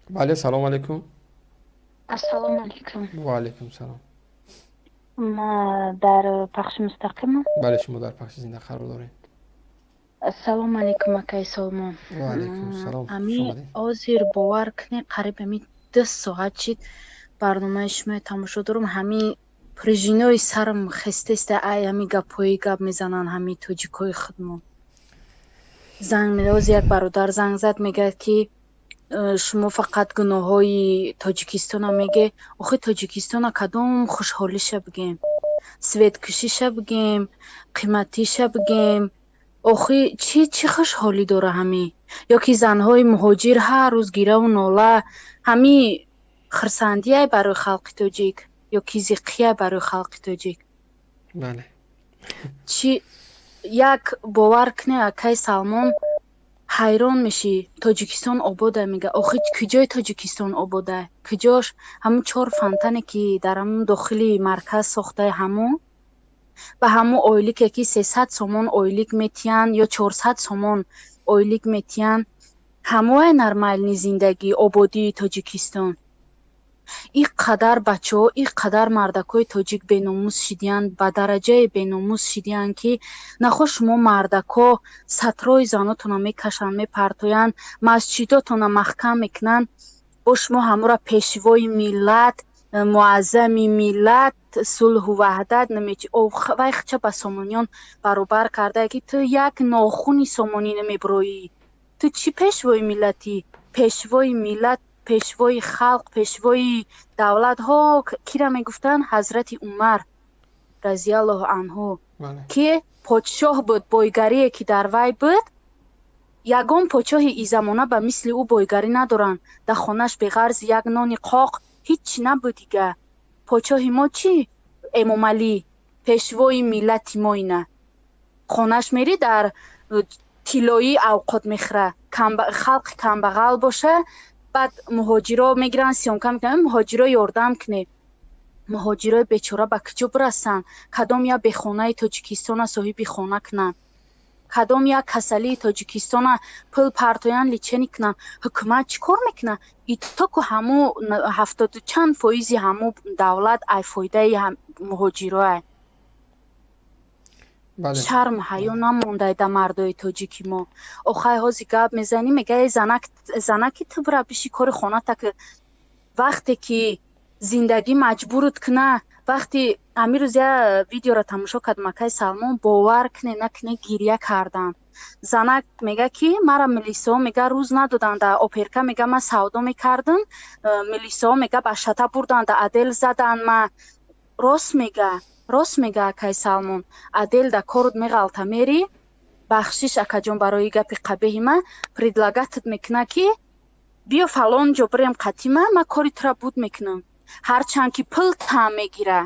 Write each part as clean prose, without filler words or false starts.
Бале, салому алейкум. Ассалому алейкум. Ва алейкум салом. Ма дар пахши мустақимам? Бале, шумо дар пахши зинда қарор доред. Ассалому алейкум, акай Солмон. Ва алейкум салом. Ами ҳозир, бовар кунед, қариб ами 2 соат шид, барномаи шуморо тамошо дорам. Ҳами пружинои сарам хестеста, ай ҳами гапҳои гап мезананд ҳами тоҷикҳои худмон. Занг ҳозир як бародар занг зад, мегӯяд, ки шумо фақат гуноҳҳои Тоҷикистона меге. Охи, Тоҷикистона кадом хушҳолиша бигем? Светкушиша бигем, қиматиша бигем? Охи, чӣ чӣ хушҳолӣ дора ҳами? Ё ки занҳои муҳоҷир ҳар рӯз гираву нола, ҳами хурсандие барои халқи тоҷик ё ки зиққия барои халқи тоҷик? Бале. Чӣ як, бовар кунед, акай Салмон, ҳайрон мешӣ. Тоҷикистон обода мега. Охи, куҷои Тоҷикистон обода? Куҷош? Ҳамун чор фонтане, ки дар ҳамун дохили марказ сохтаи, ҳамун ба ҳамун ойлике, ки 300 сомон ойлик метиҳанд ё 400 сомон ойлик метиҳанд, ҳамоя нормальный зиндагӣ, ободии Тоҷикистон? Ин қадар бачаҳо, ин қадар мардакҳои тоҷик беномус шидиянд, ба дараҷае беномус шидиянд, ки нахо шумо мардакҳо сатрои занотонро мекашанд, мепартоянд, масҷидотонро маҳкам мекунанд, бо шумо ҳамура пешвои миллат, муаззами миллат, сулҳу ваҳдат намечи. Вай хча ба сомониён баробар кардае, ки ту як нохуни сомонӣ намебироӣ. Ту чӣ пешвои миллатӣ? Пешвои миллат, пешвои халқ, пешвои давлатҳо кира мегуфтанд? Ҳазрати Умар разиаллоҳу анҳу, ки подшоҳ буд. Бойгарие, ки дар вай буд, ягон подшоҳи и замона ба мисли ӯ бойгарӣ надоранд. Дар хонаш беғарзи як нони қоқ ҳиччи набуд. Дига подшоҳи мо чӣ? Эмомалӣ, пешвои миллати мо, ина хонаш мери, дар тиллоӣ авқот мехӯра. Халқи камбағал боша, баъд муҳоҷиро мегиранд, съёмка мекунанд: «Муҳоҷиро ёрдам кунед». Муҳоҷирои бечора ба куҷо бирасанд? Кадом як бехонаи Тоҷикистона соҳиби хона кунанд? Кадом як касалии Тоҷикистона пул партоянд, лечение кунанд? Ҳукумат чӣ кор мекунад? Итоку ҳаму ҳафтоду чанд фоизи ҳаму давлат ай фоидаи муҳоҷироа. Шарму ҳаё намондай да мардои тоҷики мо. Охай, ҳози гап мезанӣ, мега: «Занаки, ту бира биши, кори хоната». Вақте ки зиндагӣ маҷбурут куна, вақти ҳамин рӯз я видеоро тамошо кардам, акаи Салмон, бовар куне накуне, гиря кардам. Занак мега, ки мара милисаҳо, мега, рӯз надоданд дар оперка. Мега, ман савдо мекардам, милисаҳо, мега, ба шата бурданд, да отдел заданд ма. Рост мега, рост мега, акаи Салмон. Отдел да корут меғалта, мери, бахшиш, акаҷон, барои гапи қабеҳи ман, предлагать мекуна, ки биё, фалон ҷо бирем қатима, ман кори тура буд мекунам, ҳарчанд ки пул таъм мегира.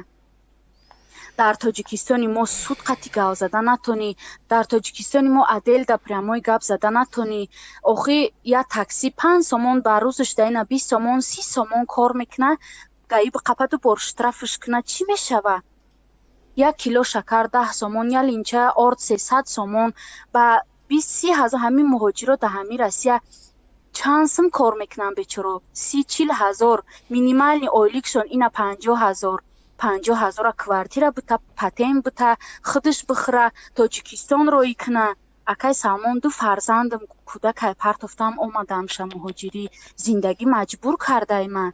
Дар Тоҷикистони мо суд қати гап зада натонӣ, дар Тоҷикистони мо отдел да прямой гап зада натонӣ. Охи, як такси 5 сомон ба рӯзаш даина 20 сомон, 30 сомон кор мекуна, ГАИ биқападу бор штрафш куна, чӣ мешава? Як кило шакар 10 сомон, як линча орд 300 сомон, ба 20-30 ҳазор. Ҳамин муҳоҷиро дар ҳамин Россия чанд сум кор мекунанд, бечоро? 30-40 ҳазор минимальный ойликшон ина 50 ҳазор. 50 ҳазора квартира бута, патент бута, худаш бихӯра, Тоҷикистон роӣ куна. Акай Салмон, ду фарзандам кӯдакай партофтам, омадам ша муҳоҷирӣ. Зиндагӣ маҷбур кардай ман.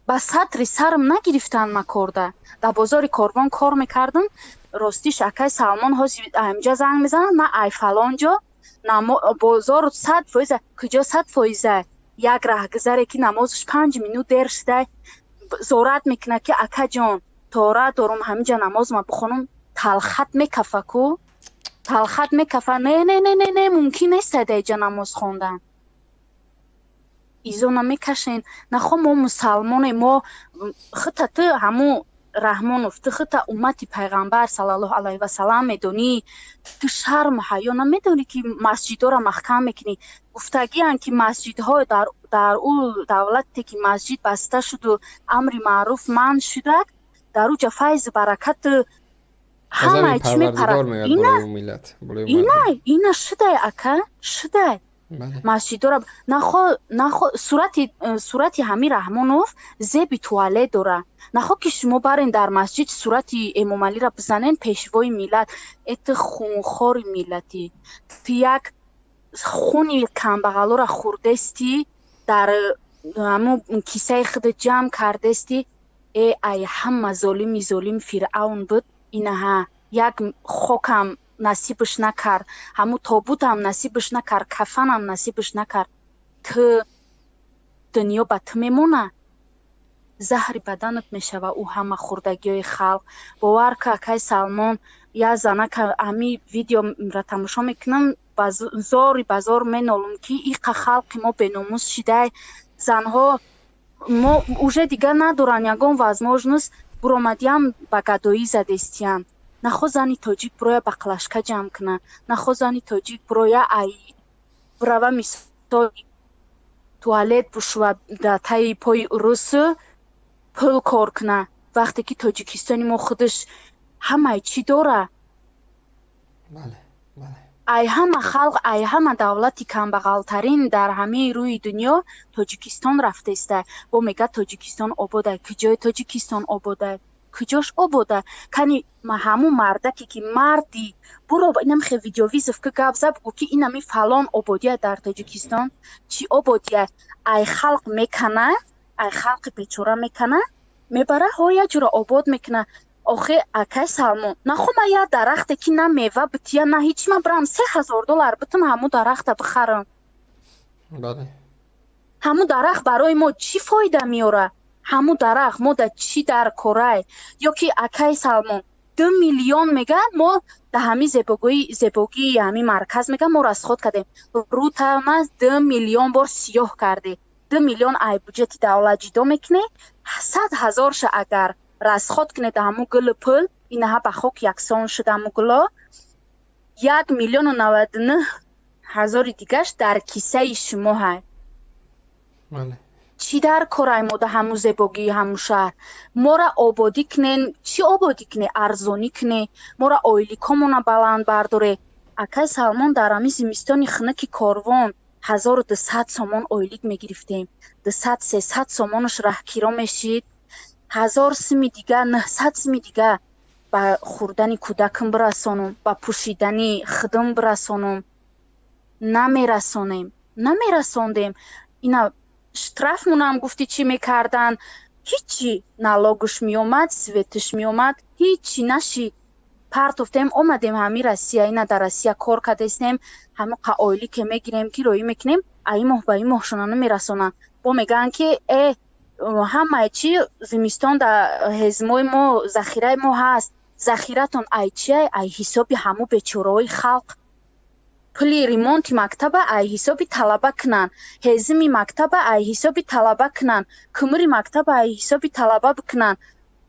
Ба сатри сарам нагирифтанд ма корда. Дар бозори Корвон кор мекардам. Ростиш, акай Салмон, ҳозир ҳаминҷа занг мезананд, ман ай фалон ҷо бозор 100%. Куҷо 100%? Як раҳгузаре, ки намозаш 5 минут дер шуда, зорат мекунад, ки акаҷон, тора дорум, ҳаминҷа намозма бихонам, талхат мекафа ку, талхат мекафа. Не, не, не, не, не, мумкин нест даиҷа намоз хондан. Изо намекашен. Нахо мо мусалмоне, мо хита ту ҳамун Раҳмонов, ту хита уммати пайғамбар саллаллоҳу алайҳи васалам медонӣ? Ту шарму ҳаё намедонӣ, ки масҷидҳоро маҳкам мекунӣ? Гуфтагианд, ки масҷидҳо дар ӯ давлате, ки масҷид баста шуду амри маъруф манъ шудак, дар ӯ ҷа файзу баракату ҳамаи чӣ мепарад. Ина, ина шудай, ака, шудай. Масҷидора нахо, нахо сурати ҳами Раҳмонов зеби туалет дора. Нахо ки шумо барен дар масҷид сурати Эмомалиро бизанен, пешвои миллат. Э, ту хунхори миллатӣ, ту як хуни камбағалоро хӯрдестӣ, дар ҳамун кисаи худат ҷамъ кардестӣ. Э, ай ҳама золими золим Фиръавн буд, инаҳа як хокам насибаш накард, ҳамун тобутам насибаш накард, кафанам насибаш накард. Ту дунё ба ту мемона, заҳри баданат мешава ӯ ҳама хӯрдагиҳои халқ. Бовар ка, акай Салмон, як занака ҳами видеора тамошо мекунам, зори ба зор менолам, ки иқа халқи мо беномус шидай. Занҳо мо уже дигар надоранд ягон возможность, буромадиам ба гадоӣ задестиянд. Нахо зани тоҷик буроя баклажка ҷамъ куна, нахо зани тоҷик буроя ай бурава, мисол, туалет бушува, дар таи пои урус пул кор куна, вақте ки Тоҷикистони мо худаш ҳамаи чӣ дора. Ай ҳама халқ, ай ҳама давлати камбағалтарин дар ҳамаи рӯи дунё Тоҷикистон рафтеста. Бо мега Тоҷикистон ободай. Куҷои Тоҷикистон ободай? Куҷош обода? Кани ҳамун мардаке ки марди буро, инам хе видеовызов ки гап зад, бугӯ ки инами фалон ободия дар Тоҷикистон. Чӣ ободия? Ай халқ мекана, ай халқи бечора мекана, мебара, ҳо як ҷура обод мекуна. Охе, акай Салмон, нахо ман як дарахте ки на мева бития, на ҳеҷ, ман бирам 3000 доллар битум ҳамун дарахта бихарам? Ҳамун дарахт барои мо чӣ фоида меёра? Ҳамун дарахт мо да чӣ дар корай? Ё ки, акай Салмон, 2 миллион мега мо да ҳамин зебогии ҳамин марказ мега мо расход кардем. Рӯтама 2 миллион бор сиёҳ кардӣ. 2 миллион ай буҷети давлат ҷудо мекунӣ, 100 ҳазорша агар расход кунед да ҳамун гулу пул, инаҳа ба хок яксон шуда ҳамун гуло, 1 099 000 дигаш дар кисаи шумо ҳай. Чӣ дар корай мо да ҳамун зебогии ҳамун шаҳр? Мора ободӣ кунен. Чӣ ободӣ куне? Арзонӣ куне, мора ойликомона баланд бардоре. Акай Салмон, дар ҳамин зимистони хунуки корвон 1200 сомон ойлик мегирифтем. 200, 300 сомонаш раҳкиро мешид, 1000 сими дига, 900 сими дига ба хӯрдани кӯдакам бирасонум, ба пӯшидани худам бирасонум. Намерасонем, намерасондем. Ина штрафмонам гуфтӣ, чӣ мекарданд? Ҳичи. Налогш меомад, светш меомад, ҳичи нашид. Партофтем, омадем ҳамин Россия. Ина дар Россия кор кардастем. Ҳамин қа ойлике мегирем, ки роӣ мекунем, аи моҳ ба ин моҳшона намерасонанд. Бо мегӯянд, ки э, ҳамаи чӣ зимистон дар ҳезмои мо, захираи мо ҳаст. Захиратон ай чиай? Ай ҳисоби ҳамун бечораҳои халқ. Пули ремонти мактаба ай ҳисоби талаба кунанд, ҳезими мактаба ай ҳисоби талаба кунанд, кӯмири мактаба ай ҳисоби талаба бикунанд.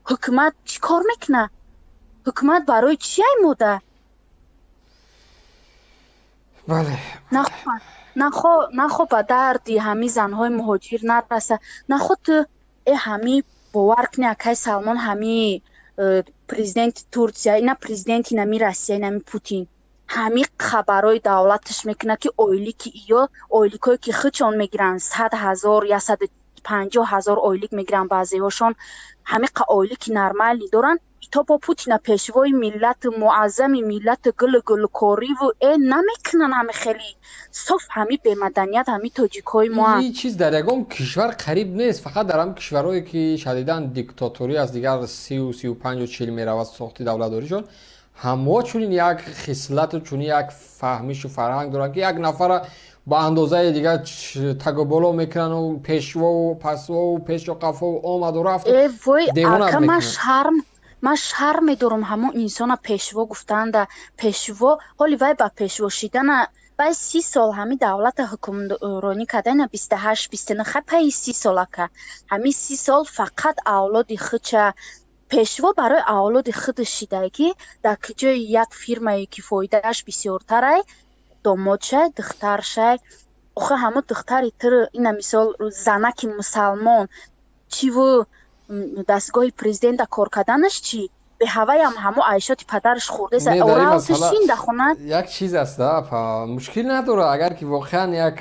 Ҳукумат чӣ кор мекунад? Ҳукумат барои чи ай мода? Нахо ба дарди ҳамин занҳои муҳоҷир нараса. Нахо ту э ҳами бовар кунӣ, акай Салмон, ҳами президенти Турсия, ина президенти нами Россия, инами Путин ҳами хабарҳои давлаташ мекунад, ки ойлики иё, ойликое ки худшон мегиранд, 100 000, 150 000 ойлик мегиранд баъзеҳошон, ҳамиқа ойлики нормальный доранд. То бо Путина, пешвои миллату муаззами миллату, гулу гулкориву э намекунанд. Ҳами хеле соф, ҳами бемаданият ҳами тоҷикҳои моа. Ин чиз дар ягон кишвар қариб нест, фақат дар ҳамн кишварҳое ки шадидан диктаторӣ аст, дигар 30-у 35-у 40 меравад сохти давлатдоришон. Ҳамао чунин як хислату чунин як фаҳмишу фарҳанг доранд, ки як нафара ба андозаи дигар тагоболо мекунану пешвову пасвову пешу қафову омаду рафту. Э вой, ака, ман шарм медорам ҳамон инсона пешво гуфтанда. Пешво ҳоли вай ба пешво шидана, вай 30 сол ҳамин давлата ҳукмронӣ карда, ина 28, 29, хай пайи 30 сол, ака. Ҳамин 30 сол фақат авлоди худша пешво барои авлоди худаш шидае, ки дар куҷои як фирмае ки фоидааш бисёртарай, домодшай, духтаршай. Охи ҳамон духтари тир, ина мисол, занаки мусалмон чиву дастгоҳи президента кор карданаш чӣ? Беҳаваям ҳамо айшоти падараш хӯрдеса, орав шин да хона. Як чиз аст, мушкил надорад, агар ки воқеан як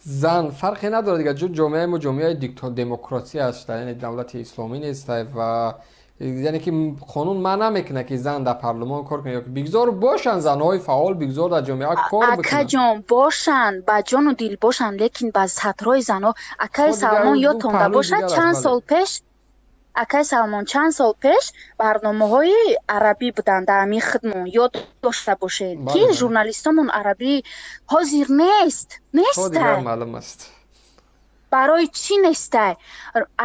зан, фарқе надорад дигар, ҷомеаи мо ҷомеаи демократия аст, яъне давлати исломӣ нест ва яъне ки қонун манъ намекунад, ки зан дар парлумон кор кунад. Ё бигзор бошанд занҳои фаъол, бигзор дар ҷомеа кор бикунанд. Акаҷон, бошанд, ба ҷону дил бошанд, лекин ба сатрҳои занҳо, акаи Салмон, ёдтонда бошад, чанд сол пеш, акаи Салмон, чанд сол пеш барномаҳои арабӣ буданд дар ҳамин хидмон, ёд дошта бошед, ки журналистомон арабӣ ҳозир нест, неста. Маълум аст. Барои чӣ нестай,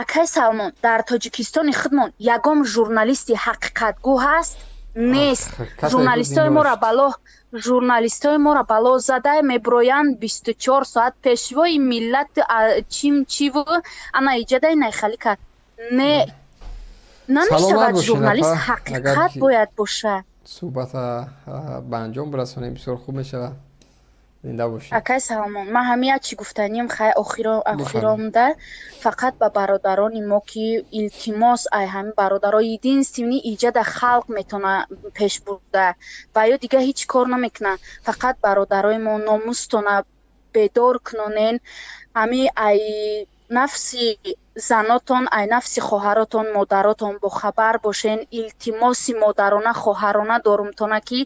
акаи Салмон? Дар Тоҷикистони худмон ягон журналисти ҳақиқатгӯ ҳаст? Нест. Журналистои моро бало зада меброянд, 24 соат пешвои миллат чим чиву ана иҷадай найхалӣ кард. Не, намешавад, журналист ҳақиқат бояд бошад. Суҳбата ба анҷом бирасонем, бисёр хуб мешавад. Зинда бошед. Акай Саломон, ман ҳамин як чӣ гуфтаним, хай, охиромда фақат ба бародарони мо, ки илтимос, ай ҳамин бародаро, единственный иҷада халқ метона пеш бурда ва ё дига ҳеҷ кор намекунанд. Фақат бародарои мо, номустона бедор кунонен, ҳами ай нафси занотон, ай нафси хоҳаротон, модаротон бохабар бошен. Илтимоси модарона, хоҳарона дорумтона, ки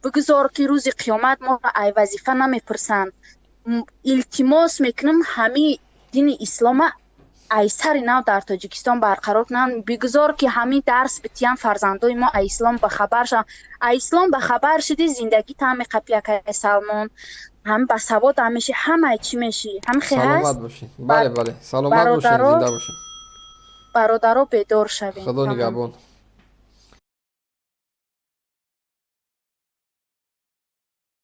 бигузор, ки рӯзи қиёмат моро ай вазифа намепурсанд. Илтимос мекунам, ҳамин дини ислома ай сари нав дар Тоҷикистон барқарор кунанд. Бигузор, ки ҳамин дарс битиян, фарзандои мо ай ислом бахабар шаванд. Ай ислом бахабар шуди, зиндагитам меқапи, акай Салмон, ҳам басавод ҳам мешӣ, ҳамаи чӣ мешӣ, ҳам хе ҳаст. Саломат бошед, бале, бале, саломат бошед, зинда бошед. Бародаро, бедор шавем. Худо нигаҳбон.